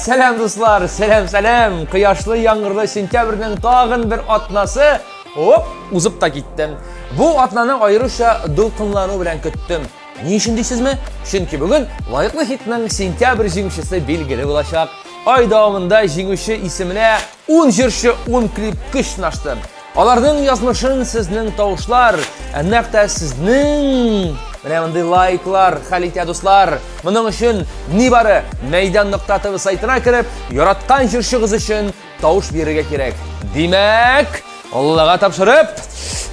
Сәлам, дуслар! Сәлам, сәлам! Кояшлы, яңгырлы сентябрьнең тагын бер атнасы оп, узып та китте. Бу атнаны аеруча дулкынлану белән көттем. Ни өчен дисезме? Чөнки бүген лаеклы хитның сентябрь җиңүчесе билгеле булачак. Ай дәвамында җиңүче исеменә 10 җырчы, 10 клип көч сынашты. Аларның язмышын сезнең тавышлар, ә нәкъ тә сезнең менә мондый лайклар хәл итә, дуслар. Моның өчен нибары мәйдан.тв сайтына кереп, яраткан җырчыгыз өчен тавыш бирергә кирәк. Димәк, Аллага тапшырып,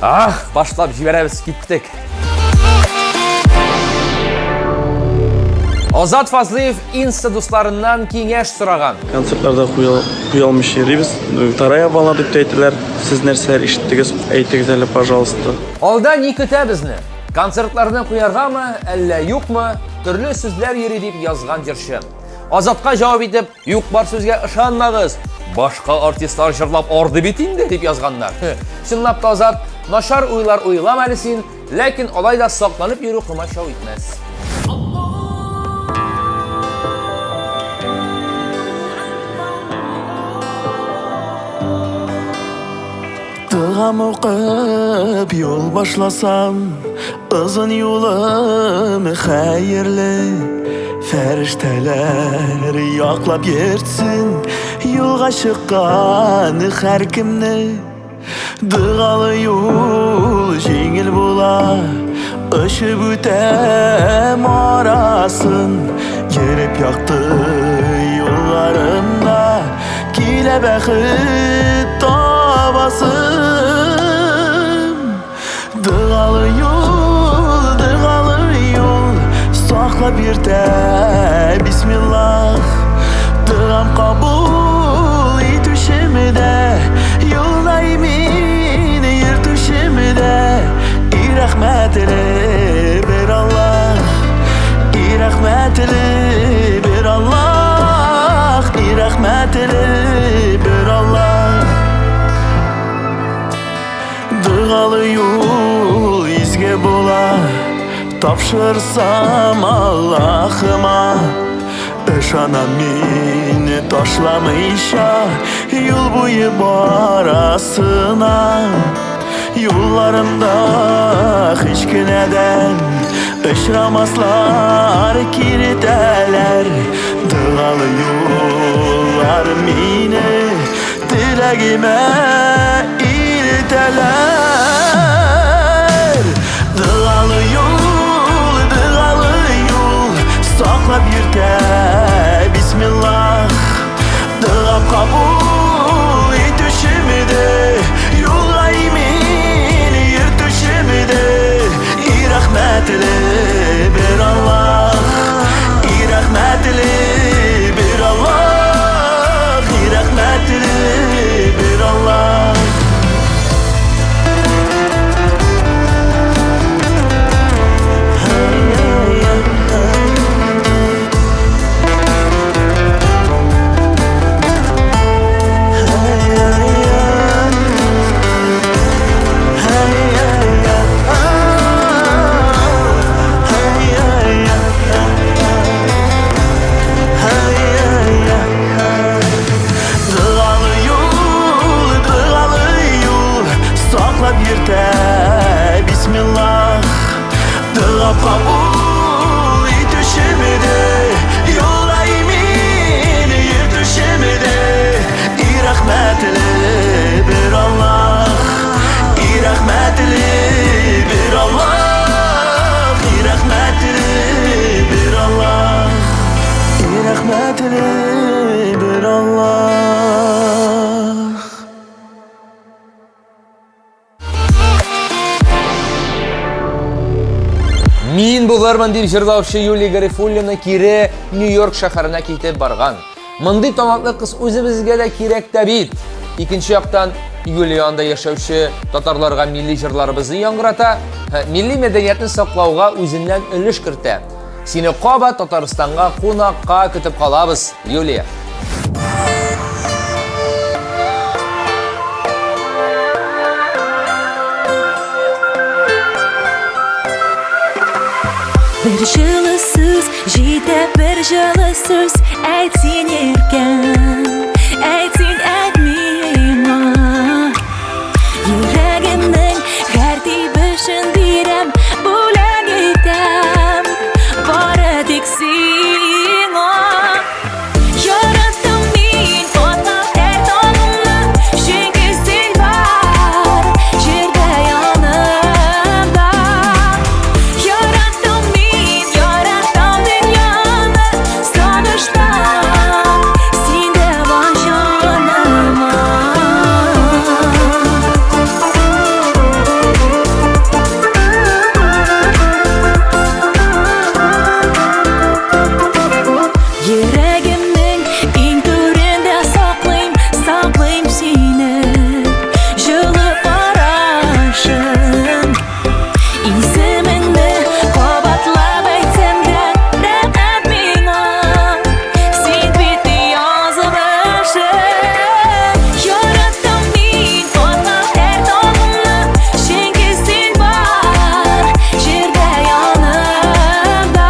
ах, башлап җибәрәбез, киттек. Азат Фазлыев инста дусларыннан киңәш сораган. Концертларда куя алмыйча йөрибез. Вторая волна дип тә әйтәләр. Сез нәрсәләр ишеттегез? Әйтегез әле, пожалуйста. Алда ни көтә безне? Концертларны куяргамы, әллә юкмы? Төрле сүзләр йөри дип язган җырчы. Азатка җавап итеп, юк-бар сүзгә ышанмагыз. Башка артистлар җырлап арды бит инде, дип язганнар. Чынлап та, Азат, начар уйлар уйлама әле син, ләкин алай да сакланып йөрү комачау итмәс. Догам укып юл башласам, озын юлым хәерле. Фәрештәләр яклап йөртсен юлга чыккан һәркемне. Догалы юл җиңел була, очып үтәм арасын, йөреп якты юлларымда килә бәхет табасым. Догалы юл, догалы юл, саклап йөртә, бисмиллах. Догам кабул итүчеме дә, юлда имин йөртүчеме дә, и рәхмәтле бер Аллаһ, и рәхмәтле бер Аллаһ, и рәхмәтле бер Аллаһ. Догалы юл изге була, тапшырсам Аллаһыма. Ышанам мине ташламыйча, юл буе барасына. Юлларымда һич кенәдән очрамаслар киртәләр. Догалы юллар мине теләгемә илтәләр. Догалы юл, догалы юл, саклап йөртә, бисмиллах. Догам кабул итүчеме дә, юлга имин йөртүчеме дә, и рәхмәтле бер Аллаһ, и рәхмәтле бер Аллаһ, и рәхмәтле бер Аллаһ. Догалы юл, догалы юл, саклап йөртә, бисмиллах. Дога кабул итүчеме дә, юлда имин йөртүчеме дә, и рәхмәтле бер Аллаһ, и рәхмәтле бер Аллаһ, и рәхмәтле бер Аллаһ, и рәхмәтле бер Аллаһ. Мин булырмын дип җырлаучы Юлия Гарифуллина кире Нью-Йорк шәһәренә китеп барган. Мондый талантлы кыз үзебезгә дә кирәк тә бит. Икенче яктан, Юлия анда яшәүче татарларга милли җырларыбызны яңгырата, милли мәдәниятне саклауга үзеннән өлеш кертә. Сине кабат Татарстанга кунакка көтеп калабыз, Юлия. Бер җылы сүз җитә бер. җылы сүз әйт син иркәм, әйт син, әйт миңа. Йөрәгемнең һәр тибешен бирәм, бүләк итәм, бары тик сиңа. Яраттым мин аткан һәр таңымны, чөнки син бар җирдә янымда. Яраттым мин, яратам дөньяны, сагыштан син дә бар җаныма. Йөрәгемнең иң түрендә саклыйм, саклыйм сине. Җылы карашың. Исемеңне кабатлап әйтсәм дә рәхәт миңа. Син бит язмышым. Яраттым мин аткан һәр таңымны, чөнки син бар җирдә янымда.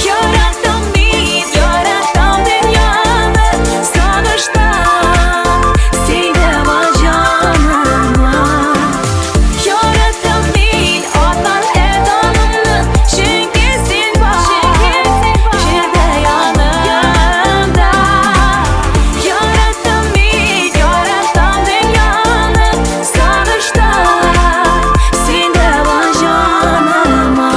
Яраттым мин, яратам дөньяны, сагыштан син дә бар җаныма. Яраттым мин аткан һәр таңымны, чөнки син бар җирдә янымда. Яраттым мин, яратам дөньяны, сагыштан син дә бар җаныма.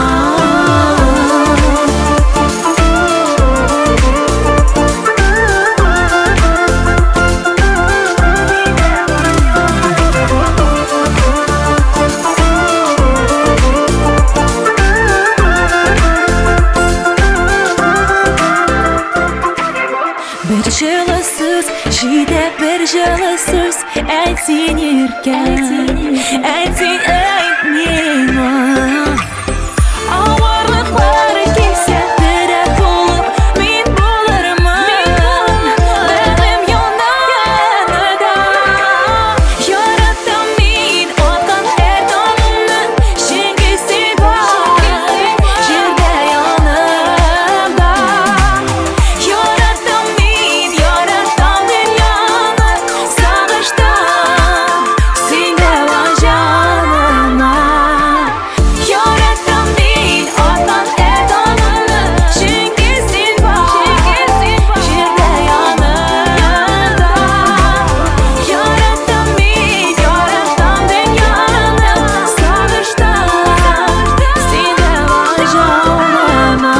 Бер җылы сүз җитә, бер җылы сүз әйт син иркәм, әйт син, әйт миңа. Авырлыклар килсә, терәк булып мин булырмын. Бәгырем янында. Яраттым мин аткан һәр таңымны, чөнки син бар җирдә янымда. Яраттым мин, яратам дөньяны, сагыштан син дә бар җаныма. Яраттым мин аткан һәр таңымны, чөнки син бар җирдә янымда. Яраттым мин, яратам дөньяны, сагыштан син дә бар җаныма.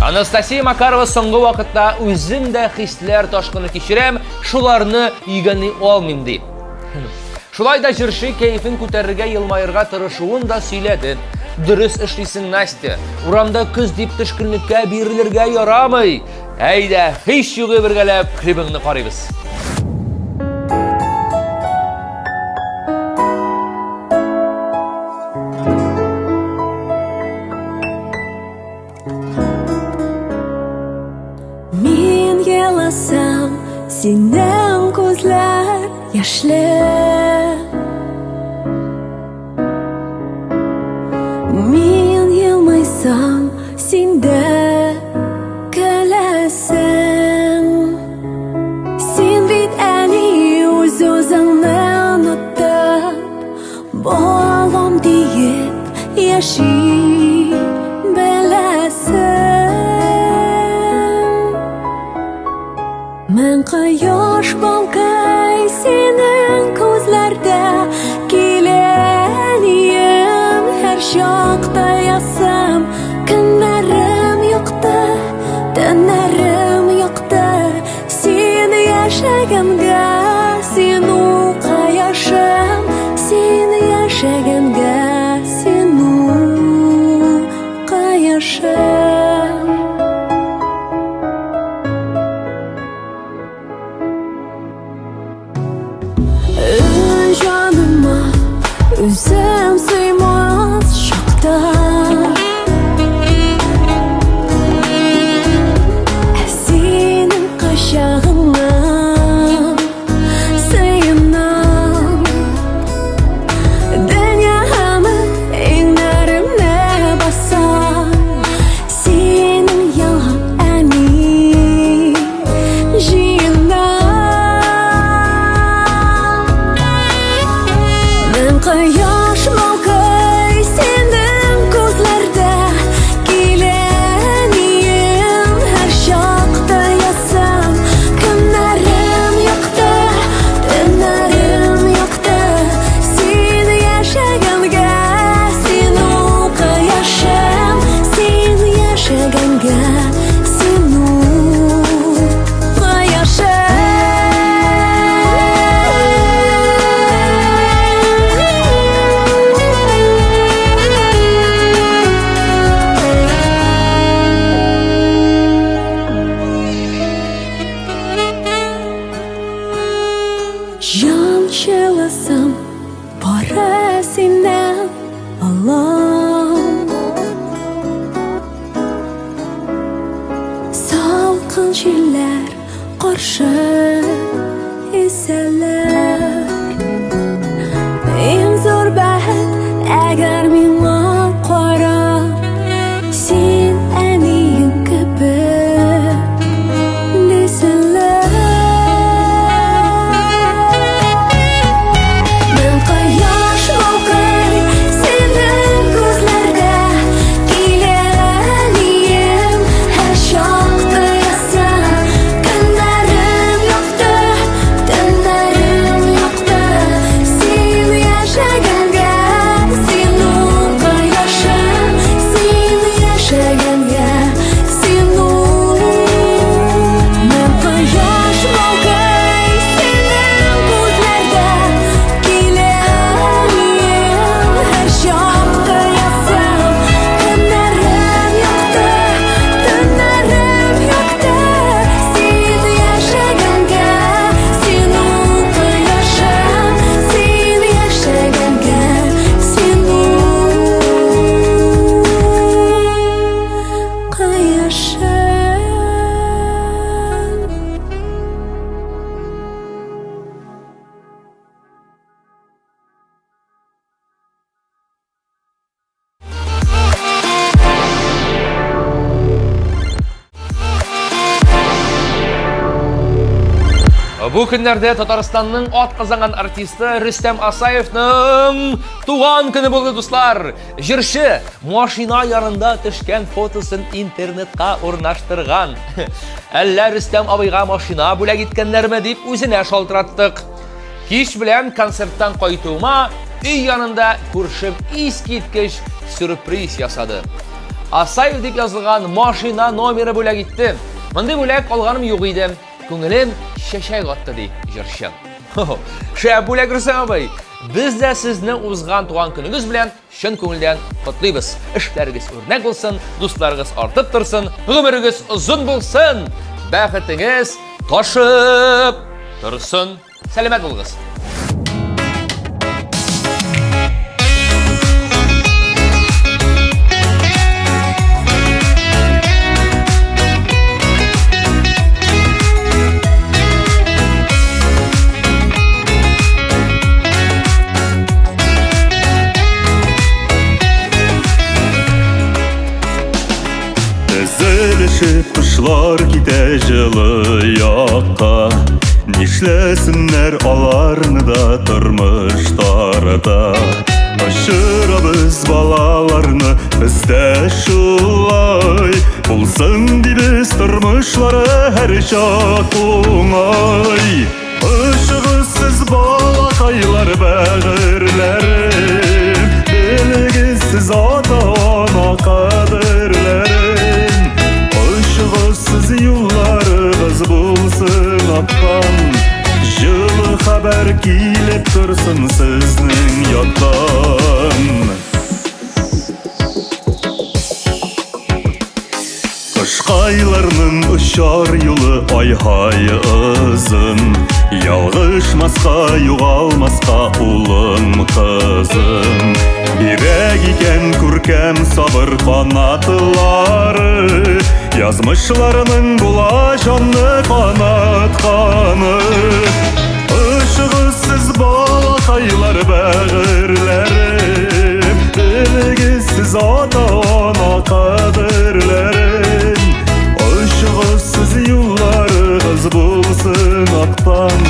Анастасия Макарова соңгы вакытта үзем дә хисләр ташкыны кичерәм, шуларны йөгәнли алмыйм ди. Шулай да җырчы кәефен күтәрергә, елмаерга тырышуын да сөйләде. Дөрес эшлисең, Настя. Урамда көз дип төшкенлеккә бирелергә ярамый. Әйдә, һич югы бергәләп клибыңны карыйбыз. Мин еласам, синең күзләр яшьле. Мин елмайсам, син дә көләсең. Син бит әни үз-үзеңне онытып, балам диеп яши беләсең. Мең кояш балкый синең күзләрдә, киләнием һәр чакта ясам. Көннәрем якты, төннәрем якты, син яшәгәнгә, син ул кояшым, син яшәгәнгә, син ул кояшым. Каршы исәләр. Иң зур бәхет, әгәр миңа карап, син әнием кебек дисәләр. Мең кояш балкый синең күзләрдә, килә әнием һәрчак тоясың. Көннәрем якты, төннәрем якты, син яшәгәнгә, син нур кояшым, син яшәгәнгә, син нур. Мең кояш балкый синең күзләрдә, килә әнием һәрчак тоясың. Көннәрем якты, төннәрем якты, син яшәгәнгә, син нур кояшым, син яшәгәнгә, син нур кояшым. Бу көннәрдә Татарстанның ат казанган артисты Рөстәм Асаевның туган көне булды, дуслар. Җырчы машина янында төшкән фотосын интернетка урнаштырган. Әллә Рөстәм абыйга машина бүләк иткәннәрме дип үзенә шалтыраттык. Кич белән концерттан кайтуыма өй янында күршем искиткеч сюрприз ясады. Асаев дип язылган машина номеры бүләк итте. Мондый бүләк алганым юк иде. Күңелем чәчәк атты, ди җырчы. Шәп бүләк, Рөстәм абый. Без дә сезне узган туган көнегез белән чын күңелдән котлыйбыз. Эшләрегез үрнәк булсын, дусларыгыз артып торсын, гомерегез озын булсын, бәхетегез ташып торсын. Сәламәт булыгыз. Тезелешеп кошлар китә җылы якка. Нишләсеннәр аларны да тормыш тарата. Очырабыз балаларны, бездә шулай. Булсын дибез тормышлары һәрчак уңай. Очыгыз сез балакайлар бәгырьләрем, Белегез сез ата-ана кадерләрен. Очыгыз сез юлларыгыз булсын аттан, Җылы хәбәр килеп торсын сезнең яктан. Кышкайларның очар юлы ай-һай озын, Ялгышмаска, югалмаска улым, кызым. Бирәк икән күркәм сабыр канатлары, Язмышларының була җанны канатканы. Очыгыз сез балакайлар бәгырьләрем, Белегез сез ата-ана кадерләрен. Очыгыз сез юлларыгыз булсын актан,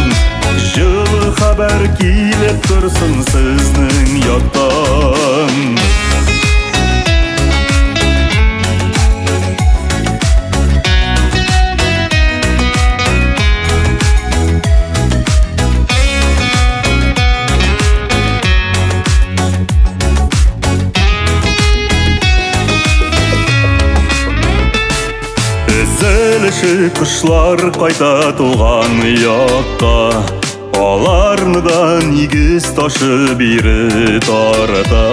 Җылы хәбәр килеп торсын сезнең яктан. Өзелеше кошлар кайта туган якка, Аларны да нигез ташы бире тарата.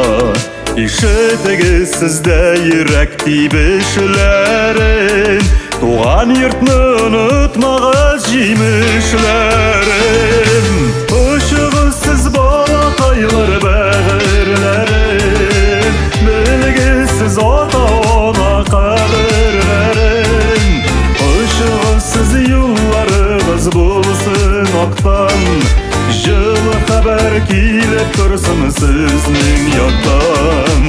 Ишетегез сездә йөрәк тибешләрен, Туган йортны онытмагыз җимешләрен. Очыгыз сез балакайлар бәгырьләрем, Белегез сез ата-ана кадерләрен. Очыгыз сез юлларыгыз сезнең яктан.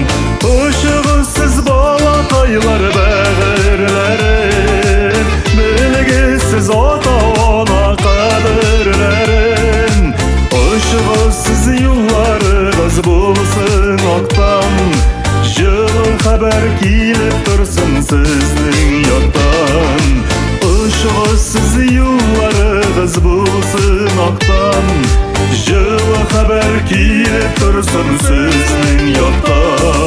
Очыгыз сез балакайлар бәгырьләрем, Белегез сез ата-ана кадерләрен. Очыгыз сез юлларыгыз булсын актан, Җылы хәбәр килеп торсын сезнең яктан. Очыгыз сез юлларыгыз булсын актан, Җылы хәбәр килеп торсын сезнең яктан.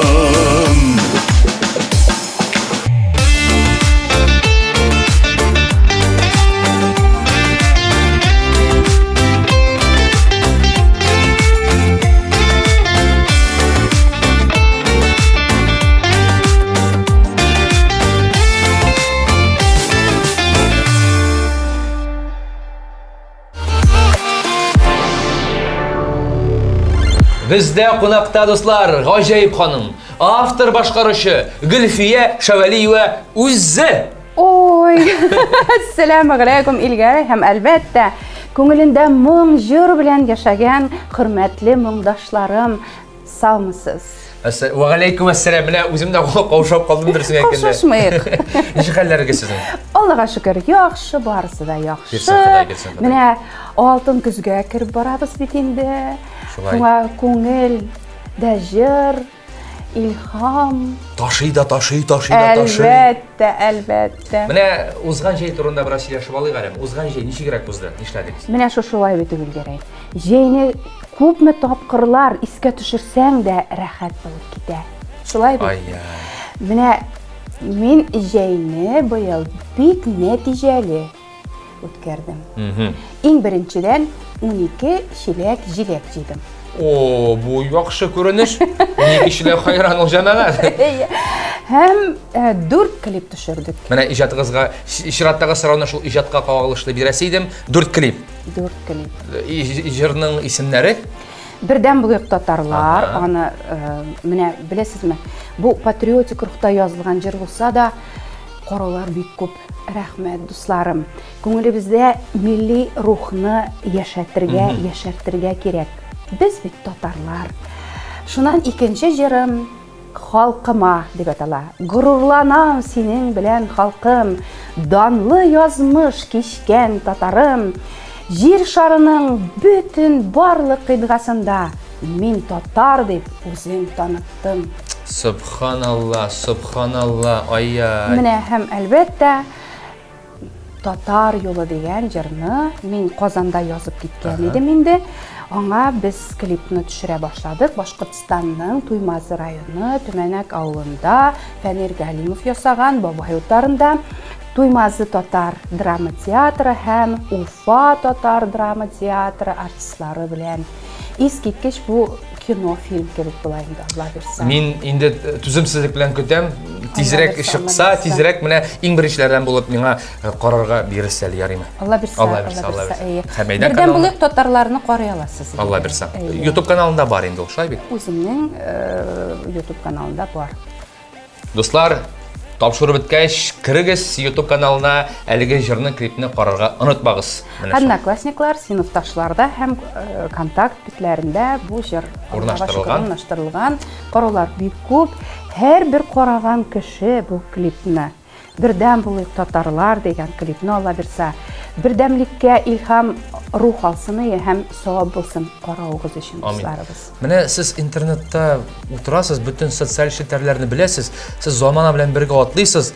Бездә кунакта, дуслар, гаҗәеп ханым, автор башкаручы Гөлфия Шәвәлиева үзе. Ой, әссәламу алейкум, Илгәрәй һәм әлбәттә, күңелендә моң җыр белән яшәгән хөрмәтле моңдашларым, саумысыз? Вә алейкум әссәлам. Менә үзем дә каушап калдым дөресен әйткәндә. Каушашмыйк. Ничек хәлләрегез сезнең? Аллага шөкер, яхшы, барысы да яхшы. Бирсен Ходай, бирсен Ходай. Менә алтын көзгә кереп барабыз бит инде. Шулай. Шуңа күңел дә җыр, илһам. Ташый да ташый, ташый да ташый. Әлбәттә, әлбәттә. Менә узган җәй турында бераз сөйләшеп алыйк әле. Узган җәй ничегрәк узды? Нишләдегез? Менә шушылай бит Гөлгәрәй. Җәйне күпме тапкырлар искә төшерсәң дә рәхәт булып китә. Шулай бит? Ай-яй. Менә мин җәйне быел бик нәтиҗәле үткәрдем. Иң беренчедән 12 чиләк җиләк җыйдым. О, бу яхшы күренеш. 12 чиләк хайран ул җәмәгать. Һәм 4 клип төшердек. Менә иҗатыгызга чираттагы сорауны шул иҗатка кагылышлы бирәсе идем. 4 клип. 4 клип. Җырның исемнәре? Бердәм булыйк татарлар, аны менә беләсезме, бу патриотик рухта язылган җыр булса да, караулар бик күп. Рәхмәт, дусларым. Күңелебездә милли рухны яшәтергә, яшәртергә кирәк. Без бит татарлар. Шуннан икенче җырым Халкыма дип атала. Горурланам синең белән, халкым, данлы язмыш кичкән татарым. Җир шарының бөтен барлык кыйтгасында мин татар дип үзем таныттым. Сөбханалла, сөбханалла, ай-яй. Менә һәм әлбәттә Татар юлы дигән җырны мин Казанда язып киткән идем инде. Аңа без клипны төшерә башладык. Башкортстанның Туймазы районы Төмәнәк авылында Фәнир Галимов ясаган Бабай утарында Туймазы татар драма театры һәм Уфа татар драма театры артистлары белән искиткеч бу кино фильм кебек була инде, Алла бирсә. Мин инде түземсезлек белән көтәм. Тизрәк чыкса, тизрәк менә иң беренчеләрдән булып миңа э, карарга бирерсез әле, ярыймы? Алла бирсә, Алла бирсә, Алла бирсә. Һәм Мәйдан Бердәм булыйк татарларны карый аласыз. Алла бирсә. YouTube каналында бар инде ул, шулай бит? Үземнең э, YouTube каналында бар. Дуслар, тапшыру беткәч, керегез YouTube каналына, әлеге җырны, клипны карарга онытмагыз. Одноклассниклар, сыйныфташларда һәм э, контакт битләрендә бу җыр урнаштырылган. Урнаштырылган. Караулар бик күп. Һәрбер караган кеше бу клипны Бердәм булыйк, татарлар дигән клипны Алла бирса, бердәмлеккә илһам рух алсын ие һәм савап булсын каравыгыз өчен, дусларыбыз. Менә сез интернетта утырасыз, бөтен социаль челтәрләрне беләсез, сез замана белән бергә атлыйсыз.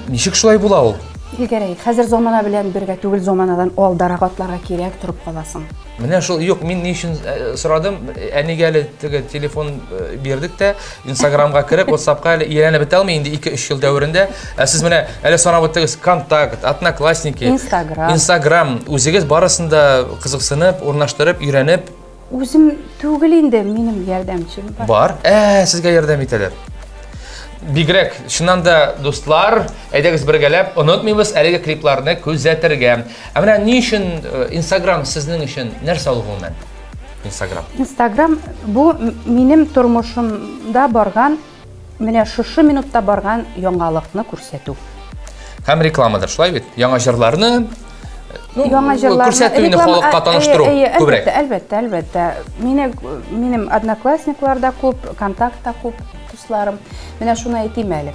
Ничек шулай була ул? Илгәрәй, хәзер замана белән бергә түгел, заманадан алдарак атларга кирәк, торып каласың. Менә шул, юк, мин ни өчен э, сорадым, әнигә әле теге телефон э, бирдек тә, Инстаграмга кереп, WhatsAppка әле ияләнеп бетә алмый инде 2-3 ел дәверендә. Ә сез менә әле санап үттегез, Контакт, Одноклассники, Инстаграм. Инстаграм, үзегез барысын да кызыксынып, урнаштырып, өйрәнеп. Үзем түгел инде, минем ярдәмчем бар. Бар. Ә, сезгә ярдәм итәләр. Бигрәк, чыннан да, дуслар, әйдәгез бергәләп, онытмыйбыз әлеге клипларны күзәтергә. Ә менә ни өчен э, Инстаграм сезнең өчен нәрсә ул гомумән? Инстаграм. Инстаграм бу минем тормышымда барган, менә шушы минутта барган яңалыкны күрсәтү. Һәм рекламадыр, шулай бит? Яңа җырларны, Ну, яңа җырларны күрсәтү инде халыкка таныштыру күбрәк. Әлбәттә, әлбәттә. Мине минем одноклассниклар да күп, контактта күп дусларым. Менә шуны әйтим әле.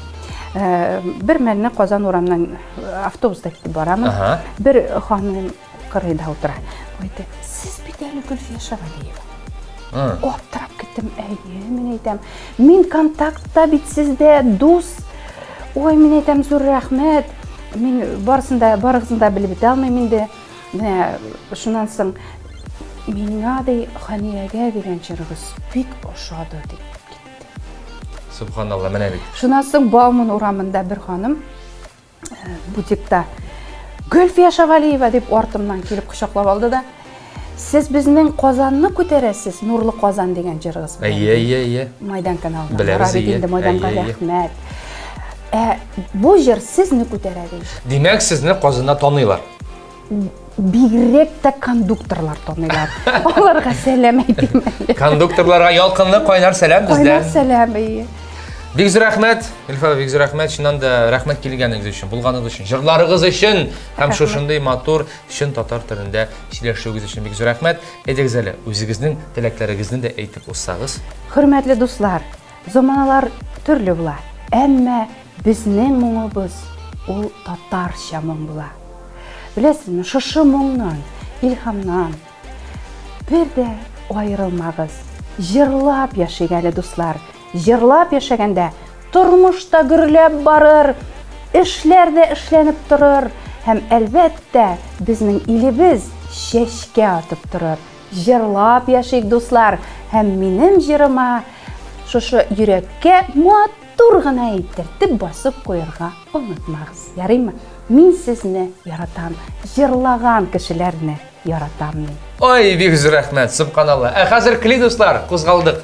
Э, бер мәлне Казан урамыннан э, автобуста китеп барамын. Бер ханым кырыйда утыра. Әйтә, сез бит әле Гөлфия Шәвәлиева. Аптырап киттем. Әйе, мин әйтәм. Мин контактта бит сездә дус. Ой, мин әйтәм, зур рәхмәт. Мин барысын да, барыгызны да белеп бетә алмыйм инде. Менә шуннан соң миңа ди Ханиягә дигән җырыгыз бик ошады дип китте. Субханалла, менә бит. Шуннан соң Бауман урамында бер ханым бутикта Гөлфия Шавалиева дип артымнан килеп кочаклап алды да, сез безнең Казанны күтәрәсез, Нурлы Казан дигән җырыгыз белән. Әйе, әйе, әйе. Майдан каналына. Беләбез, әйе. Инде Майданга рәхмәт. Ә бу җыр сезне күтәрә ди. Димәк, сезне Казанда таныйлар. Бигрәк тә кондукторлар таныйлар. Аларга сәлам әйтим әле. Кондукторларга ялкынлы кайнар сәлам бездән. Кайнар сәлам, әйе. Бик зур рәхмәт, Илфа, бик зур рәхмәт. Чыннан да рәхмәт килгәнегез өчен, булганыгыз өчен, җырларыгыз өчен һәм шушындый матур чын татар телендә сөйләшүегез өчен бик зур рәхмәт. Әйдәгез әле, үзегезнең теләкләрегезне дә әйтеп узсагыз. Хөрмәтле дуслар, заманалар төрле була, әмма безнең моңыбыз ул татарча моң була. Беләсезме, шушы моңнан, илһамнан бер дә аерылмагыз. Җырлап яшик әле, дуслар. Җырлап яшәгәндә тормыш та гөрләп барыр, эшләр дә эшләнеп торыр һәм, әлбәттә, безнең илебез чәчкә атып торыр. Җырлап яшик, дуслар, һәм минем җырыма шушы йөрәккә матур гына итертеп басып куярга онытмагыз. Ярыймы? Мин сезне яратам, җырлаган кешеләрне яратам мин. Ой, бик зур рәхмәт, субханалла. Ә хәзер кли, дуслар, кузгалдык.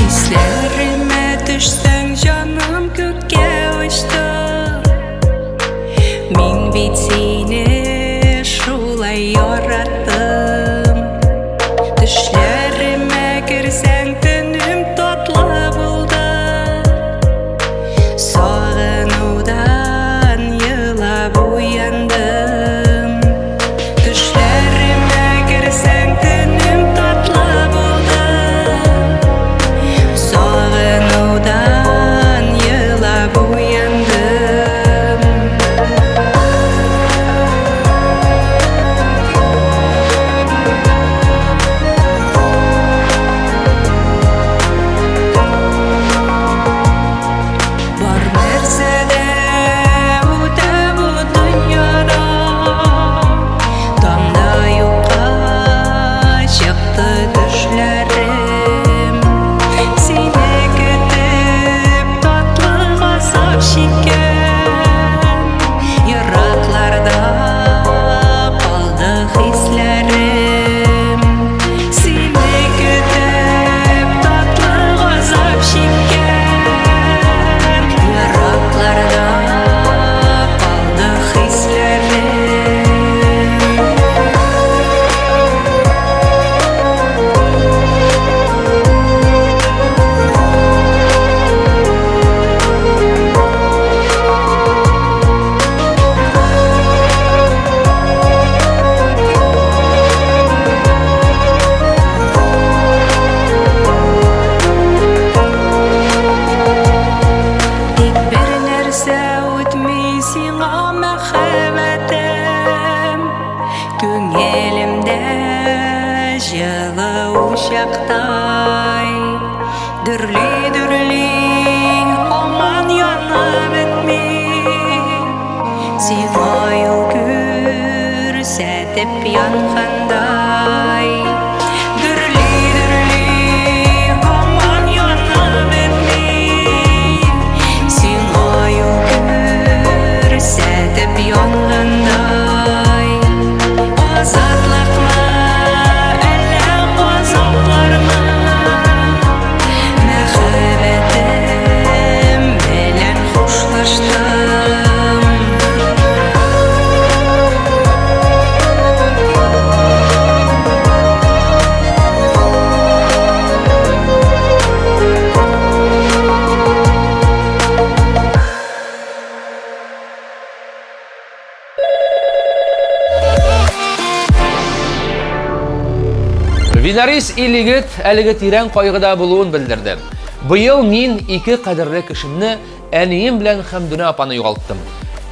Исләремә төшсәң, җаным күккә очты. Мин бит сине шулай яраттым. Төшләремә керсәң, төнем татлы булды. Сагынудан елап уяндым. Төшләремә керсәң, төнем татлы булды. Сагынудан елап уяндым. Бар нәрсә дә үтә бу дөньяда. Таңда юкка чыкты төшләрем. Сине көтеп татлы газап чиккән. Еракларда калды хисләрем. Сине көтеп татлы газап чиккән. Еракларда калды хисләрем. Тик бер нәрсә үтми сиңа мәхәббәтем. Күңелемдә җылы учактай Дөрли-дөрли һаман янып бетми. Сиңа юл күрсәтеп янгандай. Дөрли-дөрли һаман янып бетми. Сиңа юл күрсәтеп Винарис Илегет әлеге тирән кайгыда булуын белдерде. Быел мин ике кадерле кешемне, әнием белән Хәмдүнә апаны югалттым.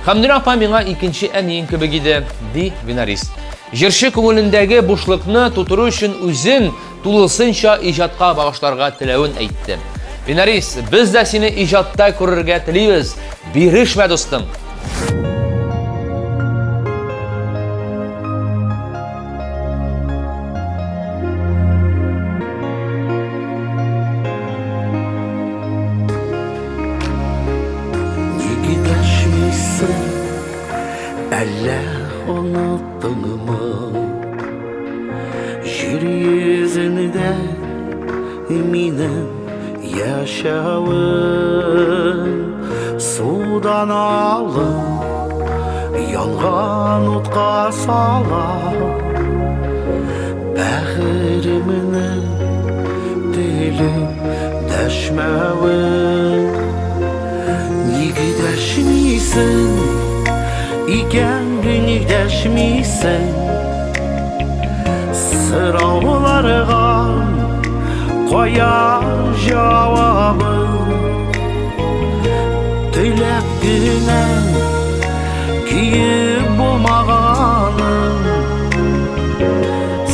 Хәмдүнә апа миңа икенче әнием кебек иде, ди Винарис. Җырчы күңелендәге бушлыкны тутыру өчен үзен тулысынча иҗатка багышларга теләвен әйтте. Винарис, без дә сине иҗатта күрергә телибез. Бирешмә, дустым! Нигә дәшмисең, әллә оныттыңмы? Җир йөзендә минем яшәвем Судан алып, янган утка сала Бәгыремне телеп дәшмәвем Ник дәшмисең икән, ник дәшмисең Сорауларга кая җавабың Теләп кенә киеп булмаганын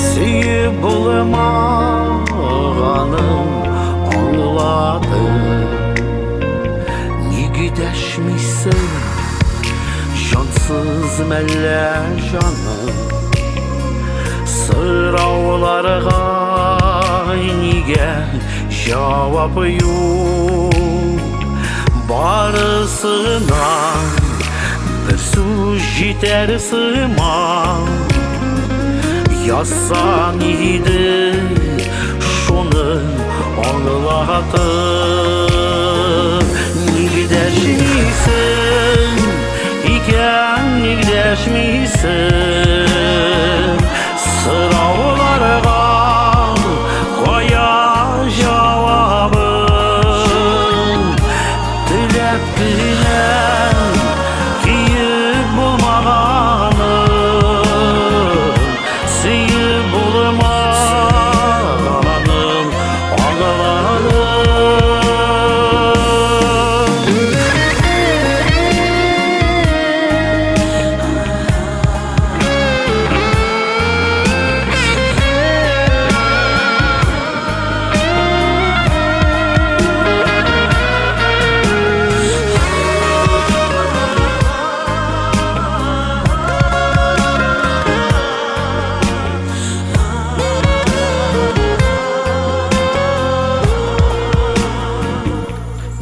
Сөеп булмаганын аңладым Ник дәшмисең, җансыз мәллә җаным Сорауларга нигә җавап юк Барысына бер сүз җитәр сыман Язсаң иде шуны аңлатып Ник дәшмисең икән, ник дәшмисең Сорауларга кая җавабың Теләп кенә киеп булмаганын Сөеп булмаганын аңладым.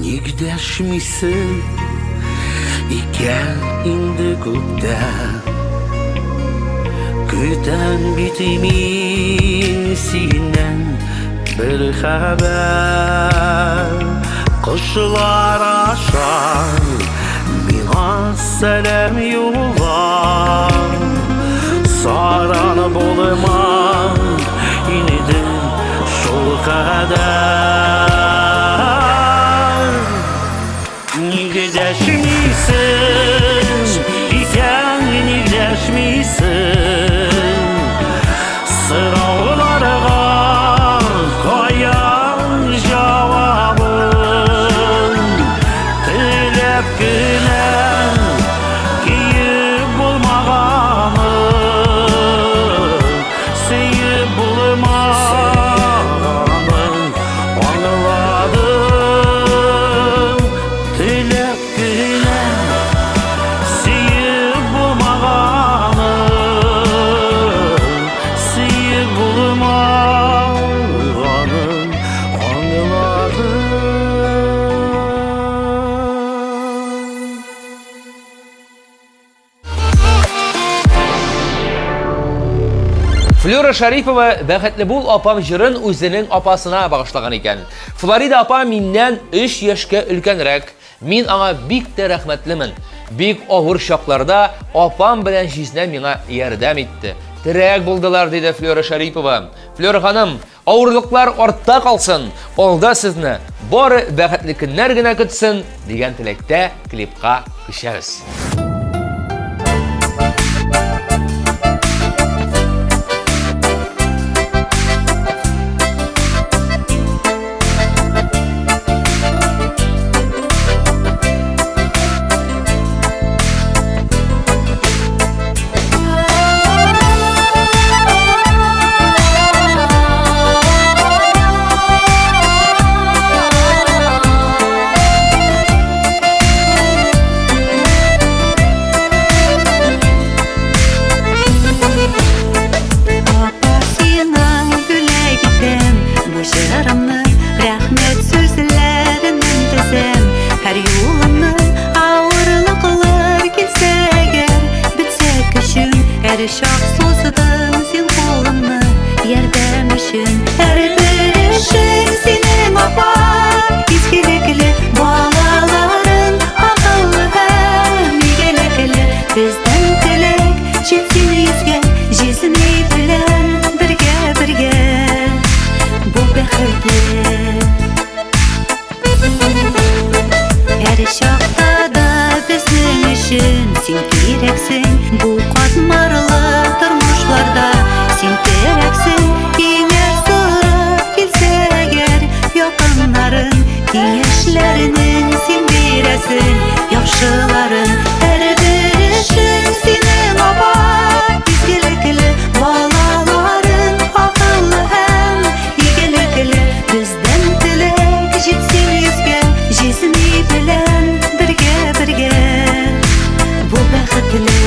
Ник дәшмисең икән инде күптән Көтәм бит мин синнән бер хәбәр Кошлар аша миңа сәлам юлла Саран булма инде шул кадәр Ник дәшмисең икән, ник дәшмисең Сорауларга каян җавабың Теләп кенә киеп булмаганын Сөеп булмаганын аңладым Теләп кенә сөеп булмаганын Сөеп булмаганын аңладым. Флюра Шарипова Бәхетле бул апам җырын үзенең апасына багышлаган икән. Флорида апа миннән 3 яшькә өлкәнрәк. Мин аңа бик тә рәхмәтлемен. Бик авыр чакларда апам белән җизнәм миңа ярдәм итте. Терәк булдылар, диде Флюра Шарипова. Флюра ханым, Авырлыклар артта калсын, алда сезне бары бәхетле көннәр генә көтсен, дигән теләктә клипка күчәбез. Һәр чак суздың син кулыңны ярдәм өчен. Һәрбер эшең синең, апа, изгелекле, балаларың акыллы һәм игелекле. Бездән теләк җитсен йөзгә, җизни белән бергә бергә. Бу бәхетле. Һәр чакта да безнең өчен син кирәксең. Бу катмарлы тормышларда син терәксең. Киңәш сорап килсә әгәр якыннарың, киңәшләренең син бирәсең яхшыларын. Һәрбер эшең синең, апа, изгелекле, балаларың акыллы һәм игелекле. Бездән теләк җитсен йөзгә, җизни белән бергә бергә. Бу бәхетле.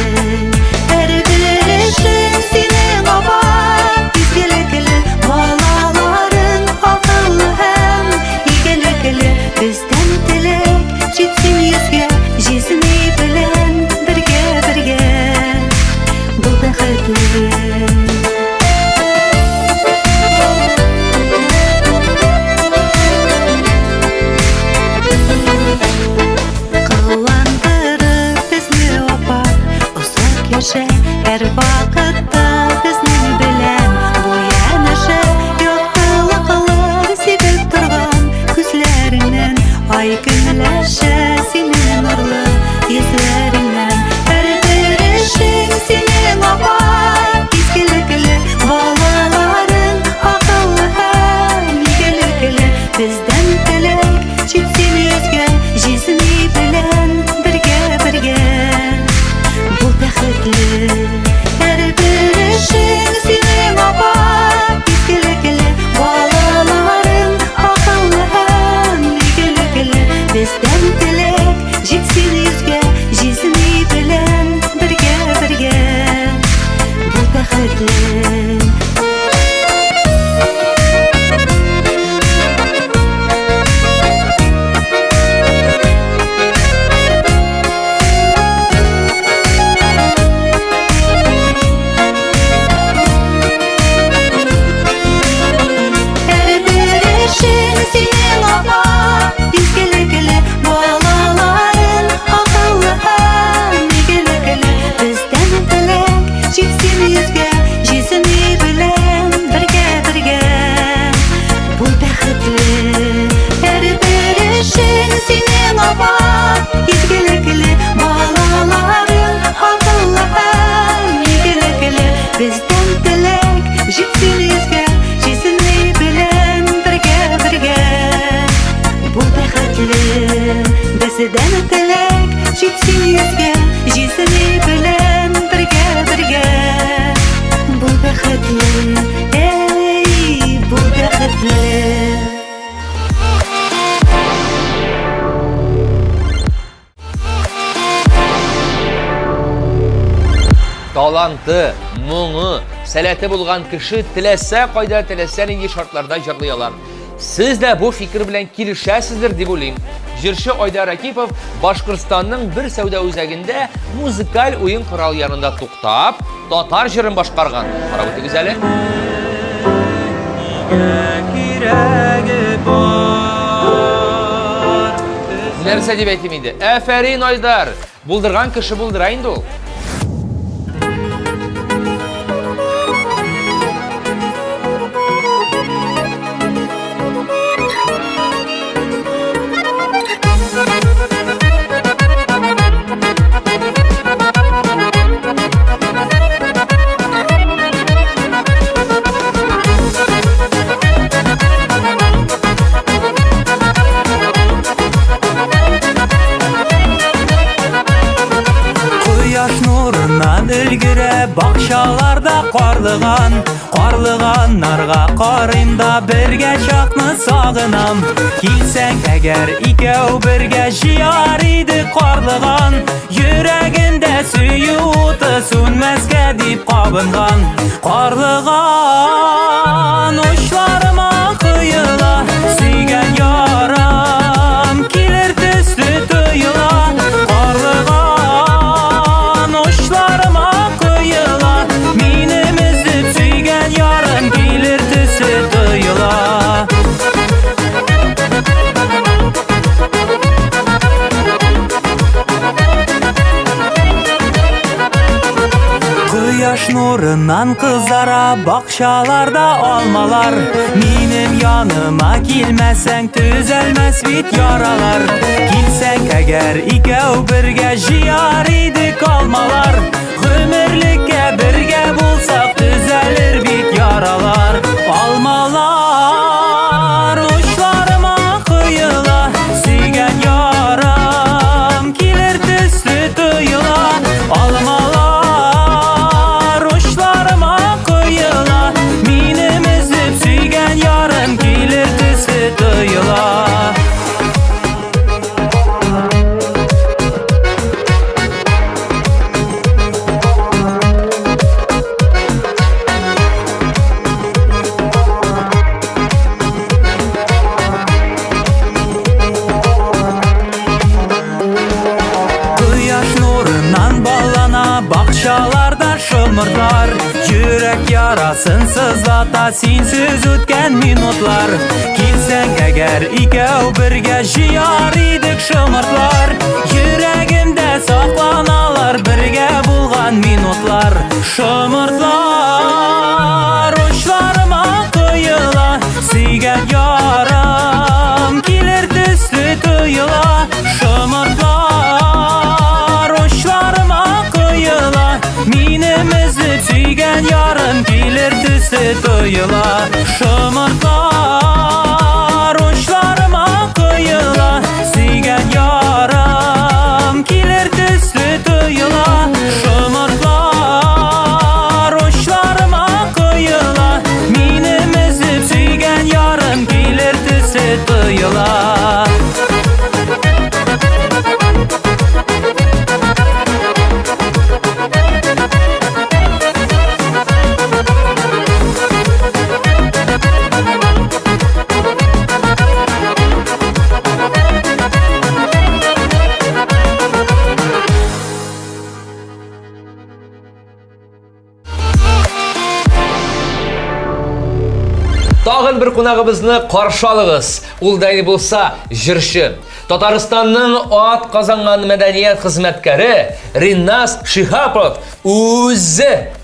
Һәрбер эшең синең, апа, изгелекле, балаларың акыллы һәм игелекле. Бездән теләк җитсен йөзгә, җизни белән бергә бергә. Бу бәхетле. Кыландырып безне, апа, озак яшә, һәр вакытта безнең белән бу янәшә. Яктылыклар сибеп торган күзләреңнән, ай көнләшә синең нурлы йөзләреңнән. Һәрбер эшең синең, апа, изгелекле, балаларың акыллы һәм игелекле. Бездән теләк җитсен йөзгә, җизни белән бергә бергә. Бу бәхетле. Һәрбер эшең синең, апа, изгелекле, балаларың акыллы һәм игелекле. Бездән теләк җитсен йөзгә, җизни белән бергә бергә. Бу бәхетле. Һәрбер эшең синең, апа, изгелекле, балаларың акыллы һәм игелекле. Бездән теләк җитсен йөзгә, җизни белән бергә бергә. Бу бәхетле. Һәрбер эшең синең, апа, изгелекле, балаларың акыллы һәм игелекле. Бездән теләк җитсен йөзгә, җизни белән бергә бергә. Бу бәхетле. Бездән теләк җитсен йөзгә, җизни белән бергә бергә. Бу бәхетле. Эй, бу бәхетле. Таланты, моңы, сәләте булган кеше теләсә кайда, теләсә нинди шартларда җырлый ала. Сез дә бу фикер белән килешәсездер дип уйлыйм. Җырчы Айдар Ракипов Башкортстанның бер сәүдә үзәгендә музыкаль уен коралы янында туктап, татар җырын башкарган. Карап үтегез әле. Кирәге бар. Нәрсә дип әйтим инде? Афәрин, Айдар! Булдырган кеше булдыра инде ул. Кояш нурыннан өлгерә бакчаларда карлыган. Карлыганнарга карыйм да бергә чакны сагынам. Килсәң әгәр, икәү бергә җыяр идек карлыган. Йөрәгендә сөю уты сүнмәскә дип кабынган. Карлыган учларыма коела, сөйгән ярым килер төсле тоела. Карлыган учларыма коела, Кояш нурыннан кызара бакчаларда алмалар. Минем яныма килмәсәң төзәлмәс бит яралар. Килсәң әгәр икәү бергә җыяр идек алмалар. Гомерлеккә бергә булсак төзәлер бит яралар. Алмалар очларыма коела, сөйгән ярым килер төсле тоела. Алмалар очларыма коела, минем өзеп сөйгән ярым килер төсле тоела. Кояш нурыннан баллана бакчаларда шомыртлар. Йөрәк ярасын сызлата синсез үткән минутлар. Килсәң әгәр икәү бергә җыяр идек шомыртлар. Йөрәгемдә сакланалар бергә булган минутлар. Шомыртлар очларыма коела, сөйгән ярым килер төсле тоела. Шомыртлар очларыма коела, минем өзеп сөйгән ярым килер төсле тоела. Шомыртлар очларыма коела, сөйгән ярым килер төсле тоела. Шомыртлар очларыма коела, минем өзеп сөйгән ярым килер төсле тоела. Тагын бер кунагыбызны каршы алыгыз. Ул да булса җырчы. Татарстанның ат казанган мәдәният хезмәткәре Ринас Шиһапов үзе.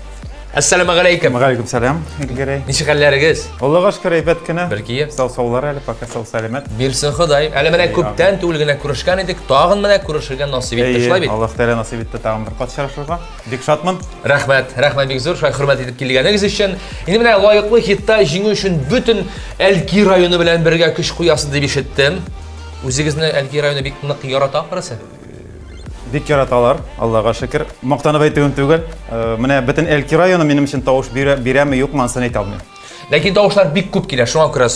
Әссәламу алейкум. Галейкум сәлам, Илгәрәй. Ничек хәлләрегез? Аллага шөкер, әйбәт кенә. Бер киеп. Сау саулар әле, пока сау сәламәт. Бирсен Ходай. Әле менә күптән түгел генә күрешкән идек, тагын менә күрешергә насыйп итте, шулай бит? Аллаһ Тәгалә насыйп итте тагын бер кат очрашырга. Бик шатмын. Рәхмәт, рәхмәт бик зур, шулай хөрмәт итеп килгәнегез өчен. Инде менә лаеклы хитта җиңү өчен бөтен Әлки районы белән бергә көч куясыз дип ишеттем. Үзегезне Әлки районы бик нык ярата ахрысы. Бик яраталар, Аллага шөкер. Мактанып әйтүем түгел. Менә бөтен Әлки районы минем өчен тавыш бирә, бирәме, юкмы, анысын әйтә алмыйм. Ләкин тавышлар бик күп килә, шуңа күрә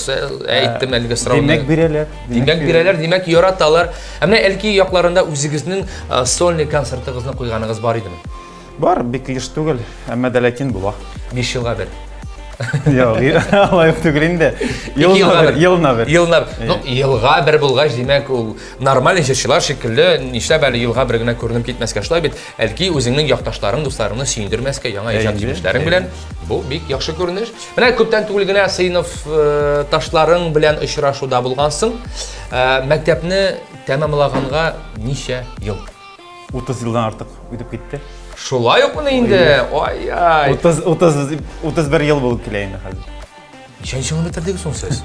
әйттем әлеге сорауны. Димәк бирәләр. Димәк бирәләр, димәк яраталар. Ә менә Әлки якларында үзегезнең сольный концертыгызны куйганыгыз бар идеме? Бар, бик еш түгел, әмма дә ләкин була. 5 елга бер. Юк, алай ук түгел инде. Елына бер, елына бер. Елына бер. Ну, елга бер булгач, димәк, ул нормаль җырчылар шикелле, нишләп әле елга бер генә күренеп китмәскә? Шулай бит, Әлки үзеңнең якташларың, дусларыңны сөендермәскә яңа иҗат җимешләрең белән. Бу бик яхшы күренеш. Менә күптән түгел генә сыйныф ташларың белән очрашуда булгансың. Мәктәпне тәмамлаганга ничә ел? 30 елдан артык үтеп китте. Шулай укмыни инде? Ай-ай. 30 30 31 ел булып килә инде хәзер. Ничәнче елны бетердегез соң сез?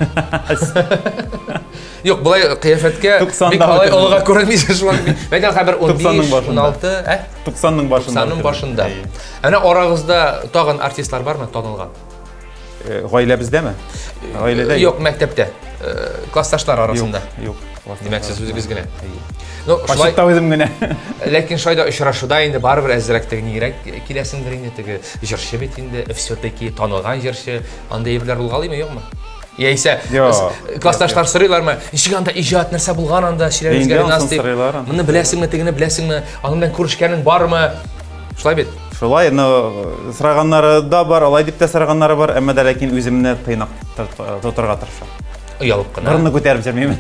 Юк, болай кыяфәткә бик алай олыга күренмисез шулай. Мәйтәм хәбәр 15, 16, ә? 90-ның башында. 90-ның башында. Әнә арагызда тагын артистлар бармы танылган? Гаиләбездәме? Гаиләдә юк, мәктәптә. Классташлар арасында. Юк, юк. Димәк, сез үзегез генә. Ну, шулай Пашытта үзем генә. Ләкин шулай да очрашуда инде барыбер әзрәк теге нигрәк киләсеңдер инде теге җырчы бит инде, все-таки танылган җырчы. Андый әйберләр булгалыймы, юкмы? Яисә классташлар сорыйлармы? Ничек анда иҗат, нәрсә булган анда, сөйләгезгә Ринас дип. Моны беләсеңме, тегене беләсеңме? Аның белән күрешкәнең бармы? Шулай бит? Шулай, но сораганнары да бар, алай дип тә сораганнары бар, әмма дә ләкин үземне тыйнак тотарга тырышам. Оялып кына. Борынны күтәреп йөрмим.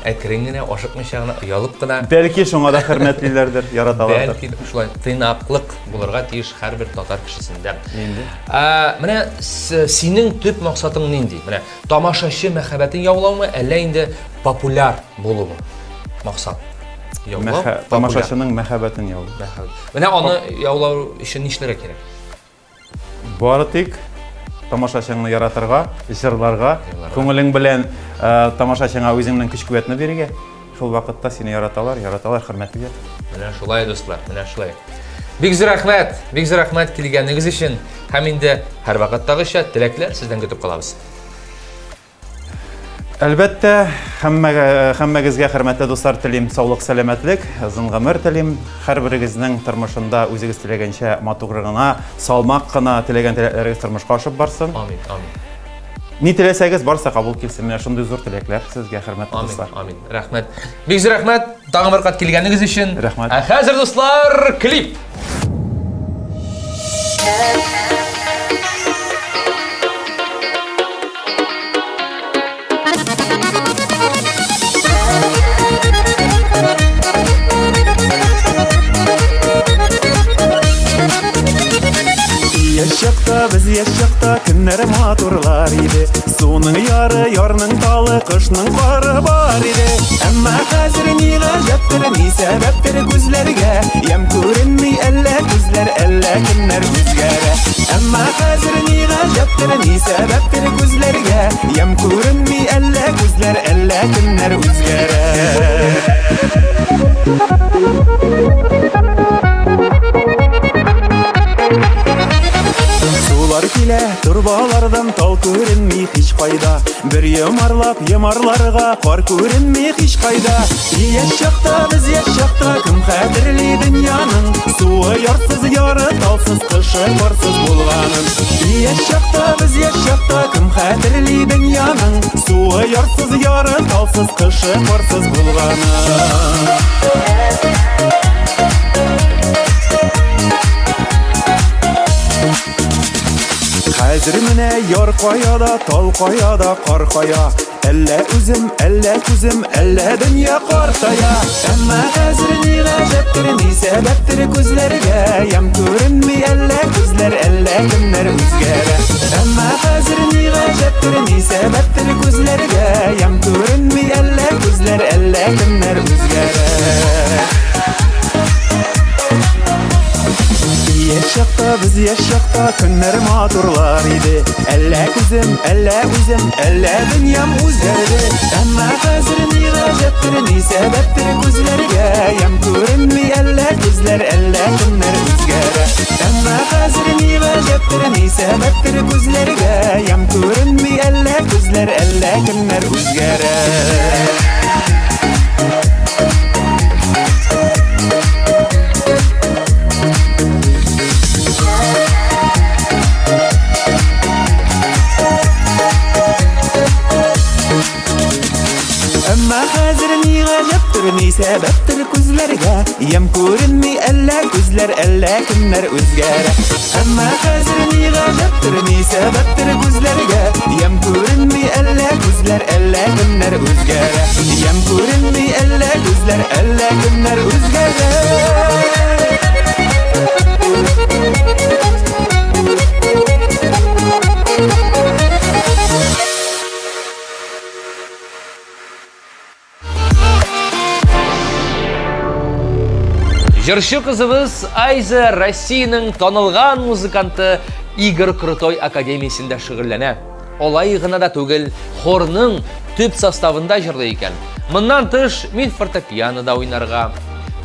Әкрен генә, ашыкмыйча гына, оялып кына. Бәлки шуңа да хөрмәтлиләрдер, яраталардыр. Бәлки шулай тыйнаклык булырга тиеш һәрбер татар кешесендә. Инде. Менә синең төп максатың нинди? Менә тамашачы мәхәббәтен яулаумы, әллә инде популяр булумы? Максат. Яулау, тамашачының мәхәббәтен яулау. Менә аны яулау өчен нишләргә кирәк? Бары тик тамашачыңны яратырга, җырларга, күңелең белән э, тамашачыңа үзеңнең көч-куәтне бирергә. Шул вакытта сине яраталар, яраталар, хөрмәт итәләр. Менә шулай, дуслар, менә шулай. Бик зур рәхмәт, бик зур рәхмәт килгәнегез өчен. Һәм инде һәрвакыттагыча теләкләр сездән көтеп калабыз. Әлбәттә, һәммәгә, һәммәгезгә хөрмәтле дуслар телим саулык, сәламәтлек, озын гомер телим. Һәрберегезнең тормышында үзегез теләгәнчә матур гына, салмак кына теләгән теләкләрегез тормышка ашып барсын. Амин, амин. Ни теләсәгез, барса кабул килсен. Менә шундый зур теләкләр сезгә, хөрмәтле дуслар. Амин, амин. Рәхмәт. Бик зур рәхмәт. Тагын бер кат килгәнегез өчен. Рәхмәт. Ә хәзер, дуслар, клип. Яшь чакта без яшь чакта көннәр матурлар иде. Суның яры, ярның талы, кышның кары бар иде. Әмма хәзер ни гаҗәптер, ни сәбәптер күзләргә Ямь күренми әллә күзләр, әллә кемнәр үзгәрә. Әмма хәзер ни гаҗәптер, ни сәбәптер күзләргә Ямь күренми әллә күзләр, әллә кемнәр үзгәрә. Сулар килә торбалардан тал күренми һич кайда. Бер йомарлап йомарларга кар күренми һич кайда. Яшь чакта без яшь чакта кем хәтерли дөньяның Суы ярсыз яры талсыз кышы карсыз булганын. Яшь чакта без яшь чакта кем хәтерли дөньяның Суы ярсыз яры талсыз кышы карсыз булганын. Хәзер менә яр кая да, тал кая да, кар кая. Әллә үзем, әллә күзем, әллә дөнья картая. Әмма хәзер ни гаҗәптер, ни сәбәптер күзләргә Ямь күренми әллә күзләр, әллә кемнәр үзгәрә. Әмма хәзер ни гаҗәптер, ни сәбәптер күзләргә Ямь күренми әллә күзләр, әллә кемнәр үзгәрә. Яшь чакта без яшь чакта көннәр матурлар иде. Әллә күзем, әллә үзем, әллә дөньям үзгәрде. Әмма хәзер ни гаҗәптер, ни сәбәптер күзләргә Ямь күренми әллә күзләр, әллә кемнәр үзгәрә. Әмма хәзер ни гаҗәптер, ни сәбәптер күзләргә Ямь күренми әллә күзләр, әллә кемнәр үзгәрә. Әмма хәзер ни гаҗәптер, ни сәбәптер күзләргә Ямь күренми әллә күзләр, әллә кемнәр үзгәрә. Әмма хәзер ни гаҗәптер, ни сәбәптер күзләргә Ямь күренми әллә күзләр, әллә кемнәр үзгәрә. Ямь күренми әллә күзләр, әллә кемнәр үзгәрә. Җырчы кызыбыз Айза Россиянең танылган музыканты Игорь Крутой академиясендә шөгыльләнә. Алай гына да түгел, хорның төп составында җырлый икән. Моннан тыш, мин фортепианода уйнарга,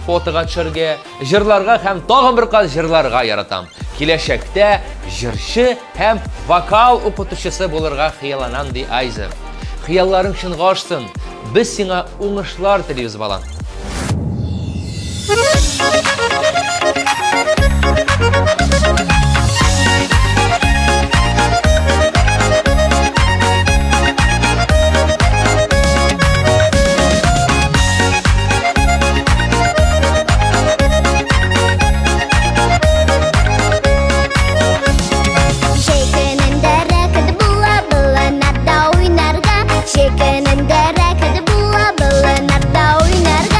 фотога төшәргә, җырларга һәм тагын бер кат җырларга яратам. Киләчәктә җырчы һәм вокал укытучысы булырга хыялланам, ди Айза. Хыялларың чынга ашсын. Без сиңа уңышлар телибез, балам. Җәй көнендә рәхәт була болыннарда уйнарга. Җәй көнендә рәхәт була болыннарда уйнарга.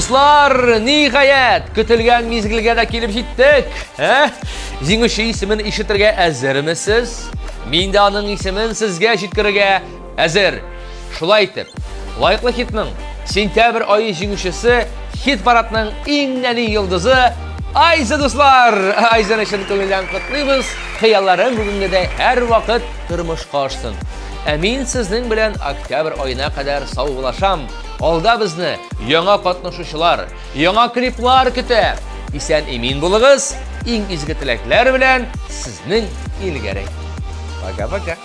Дуслар, ниһаять, көтелгән мизгелгә дә килеп җиттек. Ә? Җиңүче исемен ишетергә әзерме сез? Мин дә аның исемен сезгә җиткерергә әзер. Шулай итеп, лайклы хитның сентябрь ае җиңүчесе хит парадның иң нәни йолдызы Айза дуслар! Айзаны чын күңелдән котлыйбыз. Хыялларың бүгенгедәй һәрвакыт тормышка ашсын. Ә мин сезнең белән октябрь аена кадәр саубуллашам. Алда безне яңа катнашучылар, яңа клиплар көтә. Исән имин булыгыз. Иң изге теләкләр белән сезнең Илгәрәй. Пока-пока.